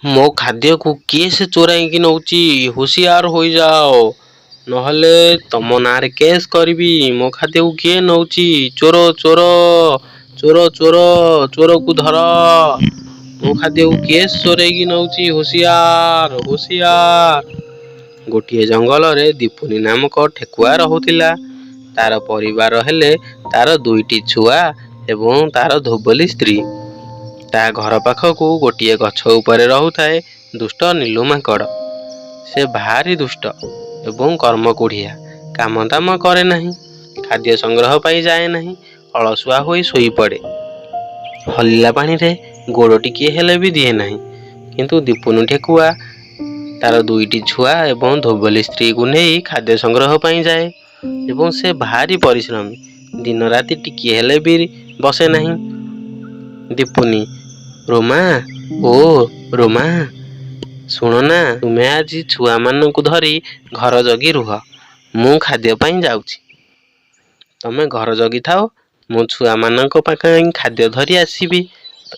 ମୋ ଖାଦ୍ୟକୁ କିଏ ସେ ଚୋରାଇକି ନେଉଛି? ହୁସିଆର ହୋଇଯାଅ, ନହେଲେ ତମ ନାଁରେ କେସ୍ କରିବି। ମୋ ଖାଦ୍ୟକୁ କିଏ ନେଉଛି? ଚୋର, ଚୋର, ଚୋର, ଚୋର, ଚୋରକୁ ଧର। ମୋ ଖାଦ୍ୟକୁ କିଏ ଚୋରେଇକି ନେଉଛି? ହୁସିଆର, ହୁସିଆର। ଗୋଟିଏ ଜଙ୍ଗଲରେ ଦୀପୁନି ନାମକ ଠେକୁଆ ରହୁଥିଲା। ତାର ପରିବାର ହେଲେ ତାର ଦୁଇଟି ଛୁଆ ଏବଂ ତାର ଧୋବଲି ସ୍ତ୍ରୀ। ତା ଘର ପାଖକୁ ଗୋଟିଏ ଗଛ ଉପରେ ରହୁଥାଏ ଦୁଷ୍ଟ ନିଲୁ ମାଙ୍କଡ଼। ସେ ଭାରି ଦୁଷ୍ଟ ଏବଂ କର୍ମକୁଢ଼ିଆ। କାମ ଦାମ କରେ ନାହିଁ, ଖାଦ୍ୟ ସଂଗ୍ରହ ପାଇଁ ଯାଏ ନାହିଁ, ଅଳସୁଆ ହୋଇ ଶୋଇପଡ଼େ। ହଲିଲା ପାଣିରେ ଗୋଡ଼ ଟିକିଏ ହେଲେ ବି ଦିଏ ନାହିଁ। କିନ୍ତୁ ଦୀପୁନି ଠେକୁଆ ତାର ଦୁଇଟି ଛୁଆ ଏବଂ ଧୋବଲି ସ୍ତ୍ରୀକୁ ନେଇ ଖାଦ୍ୟ ସଂଗ୍ରହ ପାଇଁ ଯାଏ ଏବଂ ସେ ଭାରି ପରିଶ୍ରମୀ, ଦିନ ରାତି ଟିକିଏ ହେଲେ ବି ବସେ ନାହିଁ। ଦୀପୁନି, ରୋମା, ଓ ରୋମା, ଶୁଣ ନା, ତୁମେ ଆଜି ଛୁଆମାନଙ୍କୁ ଧରି ଘର ଜଗି ରୁହ, ମୁଁ ଖାଦ୍ୟ ପାଇଁ ଯାଉଛି। ତମେ ଘର ଜଗିଥାଅ, ମୁଁ ଛୁଆମାନଙ୍କ ପାଇଁ ଖାଦ୍ୟ ଧରି ଆସିବି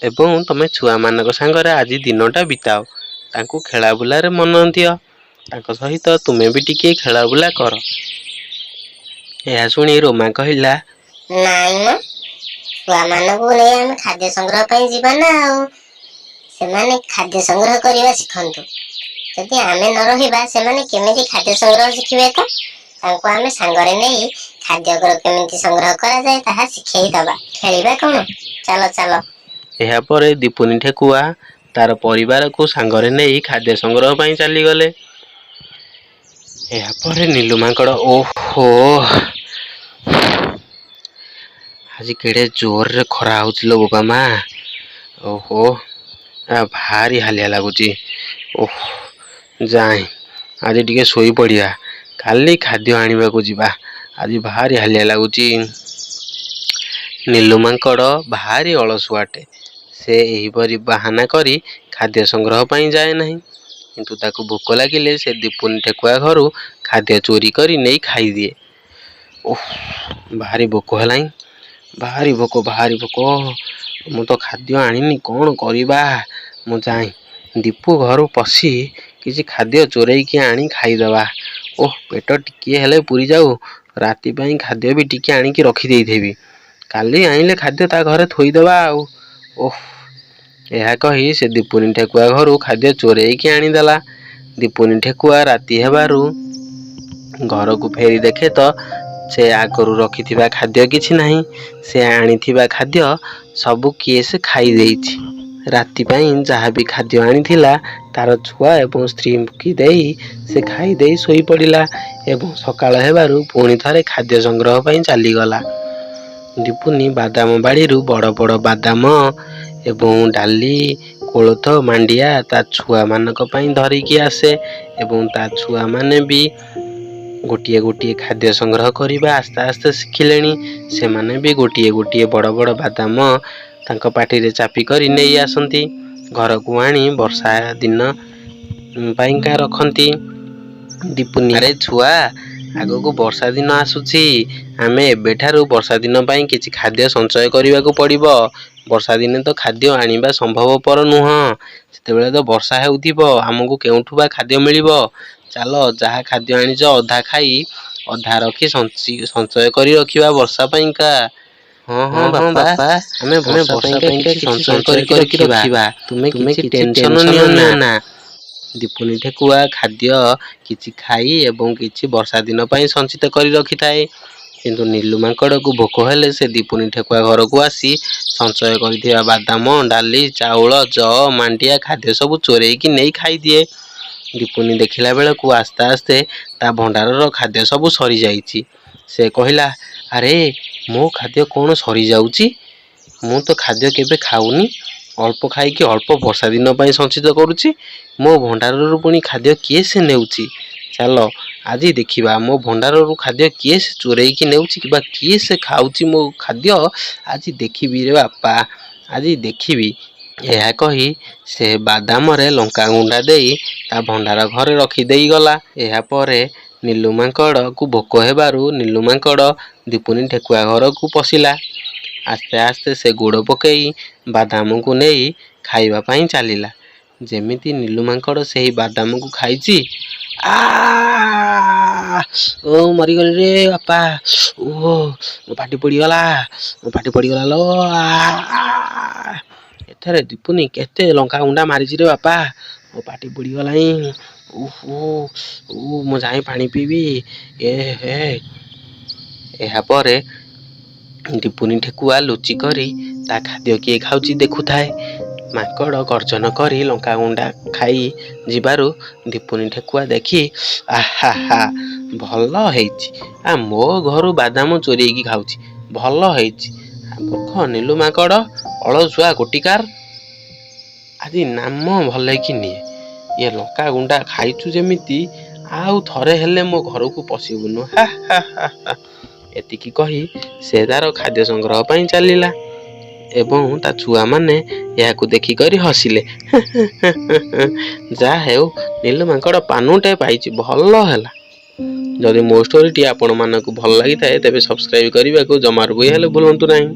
ଏବଂ ତମେ ଛୁଆମାନଙ୍କ ସାଙ୍ଗରେ ଆଜି ଦିନଟା ବିତାଅ, ତାଙ୍କୁ ଖେଳାବୁଲାରେ ମନ ଦିଅ, ତାଙ୍କ ସହିତ ତୁମେ ବି ଟିକିଏ ଖେଳାବୁଲା କର। ଏହା ଶୁଣି ରୋମା କହିଲା, ନାଇଁ ମ, ଛୁଆମାନଙ୍କୁ ନେଇ ଆମେ ଖାଦ୍ୟ ସଂଗ୍ରହ ପାଇଁ ଯିବା ନା ଆଉ। ସେମାନେ ଖାଦ୍ୟ ସଂଗ୍ରହ କରିବା ଶିଖନ୍ତୁ। ଯଦି ଆମେ ନ ରହିବା, ସେମାନେ କେମିତି ଖାଦ୍ୟ ସଂଗ୍ରହ ଶିଖିବେ ତ? ତାଙ୍କୁ ଆମେ ସାଙ୍ଗରେ ନେଇ ଖାଦ୍ୟ କେମିତି ସଂଗ୍ରହ କରାଯାଏ, ତାହା ଶିଖେଇ ଦବା। ଖେଳିବା କଣ? ଚାଲ, ଚାଲ। ଏହାପରେ ଦୀପୁନି ଠେକୁଆ ତାର ପରିବାରକୁ ସାଙ୍ଗରେ ନେଇ ଖାଦ୍ୟ ସଂଗ୍ରହ ପାଇଁ ଚାଲିଗଲେ। ଏହାପରେ ନିଲୁ ମାଙ୍କଡ଼, ଓହୋ, ଆଜି କେଡ଼େ ଜୋରରେ ଖରା ହେଉଛି ଲୋ ବୋପା ମା! ଓହୋ, ଭାରି ହାଲିଆ ଲାଗୁଛି। ଓହ, ଯାଏଁ ଆଜି ଟିକେ ଶୋଇପଡ଼ିବା, କାଲି ଖାଦ୍ୟ ଆଣିବାକୁ ଯିବା। ଆଜି ଭାରି ହାଲିଆ ଲାଗୁଛି। ନିଲୁ ମାଙ୍କଡ଼ ଭାରି ଅଳସୁଆଟେ। ସେ ଏହିପରି ବାହାନା କରି ଖାଦ୍ୟ ସଂଗ୍ରହ ପାଇଁ ଯାଏ ନାହିଁ। କିନ୍ତୁ ତାକୁ ଭୋକ ଲାଗିଲେ ସେ ଦୀପୁନି ଠେକୁଆ ଘରୁ ଖାଦ୍ୟ ଚୋରି କରି ନେଇ ଖାଇଦିଏ। ଓଃ, ଭାରି ଭୋକ ହେଲାଣି, ଭାରି ଭୋକ, ଭାରି ଭୋକ। ମୁଁ ତ ଖାଦ୍ୟ ଆଣିନି, କ'ଣ କରିବା? ମୁଁ ଯାଏଁ ଦୀପୁ ଘରୁ ପଶି କିଛି ଖାଦ୍ୟ ଚୋରେଇକି ଆଣି ଖାଇଦେବା। ଓଃ, ପେଟ ଟିକିଏ ହେଲେ ପୁରିଯାଉ। ରାତି ପାଇଁ ଖାଦ୍ୟ ବି ଟିକିଏ ଆଣିକି ରଖିଦେଇଥିବି। କାଲି ଆଣିଲେ ଖାଦ୍ୟ ତା ଘରେ ଥୋଇଦେବା ଆଉ। ଓଃ। ଏହା କହି ସେ ଦୀପୁନି ଠେକୁଆ ଘରୁ ଖାଦ୍ୟ ଚୋରେଇକି ଆଣିଦେଲା। ଦୀପୁନି ଠେକୁଆ ରାତି ହେବାରୁ ଘରକୁ ଫେରି ଦେଖେ ତ ସେ ଆଗରୁ ରଖିଥିବା ଖାଦ୍ୟ କିଛି ନାହିଁ। ସେ ଆଣିଥିବା ଖାଦ୍ୟ ସବୁ କିଏ ସେ ଖାଇ ଦେଇଛି। ରାତି ପାଇଁ ଯାହା ବି ଖାଦ୍ୟ ଆଣିଥିଲା, ତାର ଛୁଆ ଏବଂ ସ୍ତ୍ରୀକି ଦେଇ ସେ ଖାଇଦେଇ ଶୋଇପଡ଼ିଲା ଏବଂ ସକାଳ ହେବାରୁ ପୁଣି ଥରେ ଖାଦ୍ୟ ସଂଗ୍ରହ ପାଇଁ ଚାଲିଗଲା। ଦୀପୁନି ବାଦାମ ବାଡ଼ିରୁ ବଡ଼ ବଡ଼ ବାଦାମ ଏବଂ ଡାଲି, କୋଳଥ, ମାଣ୍ଡିଆ ତା ଛୁଆମାନଙ୍କ ପାଇଁ ଧରିକି ଆସେ ଏବଂ ତା ଛୁଆମାନେ ବି ଗୋଟିଏ ଗୋଟିଏ ଖାଦ୍ୟ ସଂଗ୍ରହ କରିବା ଆସ୍ତେ ଆସ୍ତେ ଶିଖିଲେଣି। ସେମାନେ ବି ଗୋଟିଏ ଗୋଟିଏ ବଡ଼ ବଡ଼ ବାଦାମ ତାଙ୍କ ପାଟିରେ ଚାପି କରି ନେଇ ଆସନ୍ତି। ଘରକୁ ଆଣି ବର୍ଷା ଦିନ ପାଇଁକା ରଖନ୍ତି। ଦୀପୁନି, ଆରେ ଛୁଆ, ଆଗକୁ ବର୍ଷା ଦିନ ଆସୁଛି। ଆମେ ଏବେଠାରୁ ବର୍ଷା ଦିନ ପାଇଁ କିଛି ଖାଦ୍ୟ ସଞ୍ଚୟ କରିବାକୁ ପଡ଼ିବ। ବର୍ଷା ଦିନେ ତ ଖାଦ୍ୟ ଆଣିବା ସମ୍ଭବପର ନୁହଁ। ସେତେବେଳେ ତ ବର୍ଷା ହେଉଥିବ, ଆମକୁ କେଉଁଠୁ ବା ଖାଦ୍ୟ ମିଳିବ? ଚାଲ, ଯାହା ଖାଦ୍ୟ ଆଣିଛ ଅଧା ଖାଇ ଅଧା ରଖି ସଞ୍ଚୟ କରି ରଖିବା ବର୍ଷା ପାଇଁକା। ହଁ ହଁ ବାପା, ଆମେ ବର୍ଷା ପାଇଁକା କିଛି ସଞ୍ଚୟ କରିକି ରଖିବା, ତୁମେ କିଛି ଟେନସନ ନିଅ ନା। ଦୀପୁନି ଠେକୁଆ ଖାଦ୍ୟ କିଛି ଖାଇ ଏବଂ କିଛି ବର୍ଷା ଦିନ ପାଇଁ ସଞ୍ଚିତ କରି ରଖିଥାଏ। କିନ୍ତୁ ନିଲୁ ମାଙ୍କଡ଼କୁ ଭୋକ ହେଲେ ସେ ଦୀପୁନି ଠେକୁଆ ଘରକୁ ଆସି ସଞ୍ଚୟ କରିଥିବା ବାଦାମ, ଡାଲି, ଚାଉଳ, ଯଅ, ମାଣ୍ଡିଆ ଖାଦ୍ୟ ସବୁ ଚୋରେଇକି ନେଇ ଖାଇଦିଏ। ଦୀପୁନି ଦେଖିଲା ବେଳକୁ ଆସ୍ତେ ଆସ୍ତେ ତା ଭଣ୍ଡାରର ଖାଦ୍ୟ ସବୁ ସରିଯାଇଛି। ସେ କହିଲା, ଆରେ, ମୋ ଖାଦ୍ୟ କ'ଣ ସରିଯାଉଛି? ମୁଁ ତ ଖାଦ୍ୟ କେବେ ଖାଉନି, ଅଳ୍ପ ଖାଇକି ଅଳ୍ପ ବର୍ଷା ଦିନ ପାଇଁ ସଞ୍ଚିତ କରୁଛି। ମୋ ଭଣ୍ଡାରରୁ ପୁଣି ଖାଦ୍ୟ କିଏ ସେ ନେଉଛି? ଚାଲ, ଆଜି ଦେଖିବା ମୋ ଭଣ୍ଡାରରୁ ଖାଦ୍ୟ କିଏ ସେ ଚୋରେଇକି ନେଉଛି କିମ୍ବା କିଏ ସେ ଖାଉଛି ମୋ ଖାଦ୍ୟ। ଆଜି ଦେଖିବି ରେ ବାପା, ଆଜି ଦେଖିବି। ଏହା କହି ସେ ବାଦାମରେ ଲଙ୍କାଗୁଣ୍ଡା ଦେଇ ତା ଭଣ୍ଡାର ଘରେ ରଖିଦେଇ ଗଲା। ଏହାପରେ ନିଲୁ ମାଙ୍କଡ଼କୁ ଭୋକ ହେବାରୁ ନିଲୁ ମାଙ୍କଡ଼ ଦୀପୁନି ଠେକୁଆ ଘରକୁ ପଶିଲା। ଆସ୍ତେ ଆସ୍ତେ ସେ ଗୋଡ଼ ପକେଇ ବାଦାମକୁ ନେଇ ଖାଇବା ପାଇଁ ଚାଲିଲା। ଯେମିତି ନିଲୁ ମାଙ୍କଡ଼ ସେହି ବାଦାମକୁ ଖାଇଛି, ଆ ଓ ମରିଗଲି ରେ ବାପା, ଓ ମୋ ପାଟି ପୋଡ଼ିଗଲା, ମୋ ପାଟି ପୋଡ଼ିଗଲା ଲୋ। ଏଠାରେ ଦୀପୁନି କେତେ ଲଙ୍କା ଗୁଣ୍ଡା ମାରିଛି ରେ ବାପା, ମୋ ପାଟି ପୋଡ଼ିଗଲାଣି। ଓହୋ ଓ, ମୁଁ ଯାଇ ପାଣି ପିଇବି। ଏ ହେ। ଏହାପରେ ଦୀପୁନି ଠେକୁଆ ଲୁଚି କରି ତା ଖାଦ୍ୟ କିଏ ଖାଉଛି ଦେଖୁଥାଏ। ମାଙ୍କଡ଼ ଗର୍ଜନ କରି ଲଙ୍କାଗୁଣ୍ଡା ଖାଇ ଯିବାରୁ ଦୀପୁନି ଠେକୁଆ ଦେଖି, ଆହା ହା, ଭଲ ହେଇଛି, ଆ ମୋ ଘରୁ ବାଦାମ ଚୋରେଇକି ଖାଉଛି, ଭଲ ହେଇଛି। ମୂର୍ଖ ନିଲୁ ମାଙ୍କଡ଼, ଅଳସୁଆ ଗୋଟିକାର, ଆଜି ନାମ ଭଲେକି ନିଏ। ଇଏ ଲଙ୍କା ଗୁଣ୍ଡା ଖାଇଛୁ ଯେମିତି, ଆଉ ଥରେ ହେଲେ ମୋ ଘରକୁ ପଶିବୁନୁ। ହା ହା ହା ହା। ଏତିକି କହି ସେ ତାର ଖାଦ୍ୟ ସଂଗ୍ରହ ପାଇଁ ଚାଲିଲା ଏବଂ ତା ଛୁଆମାନେ ଏହାକୁ ଦେଖିକରି ହସିଲେ। ଯାହା ହେଉ, ନିଲୁ ମାଙ୍କଡ଼ ପାନୁଟେ ପାଇଛି, ଭଲ ହେଲା। ଯଦି ମୋ ଷ୍ଟୋରିଟି ଆପଣମାନଙ୍କୁ ଭଲ ଲାଗିଥାଏ, ତେବେ ସବସ୍କ୍ରାଇବ୍ କରିବାକୁ ଜମାରୁ ବି ହେଲେ ଭୁଲନ୍ତୁ ନାହିଁ।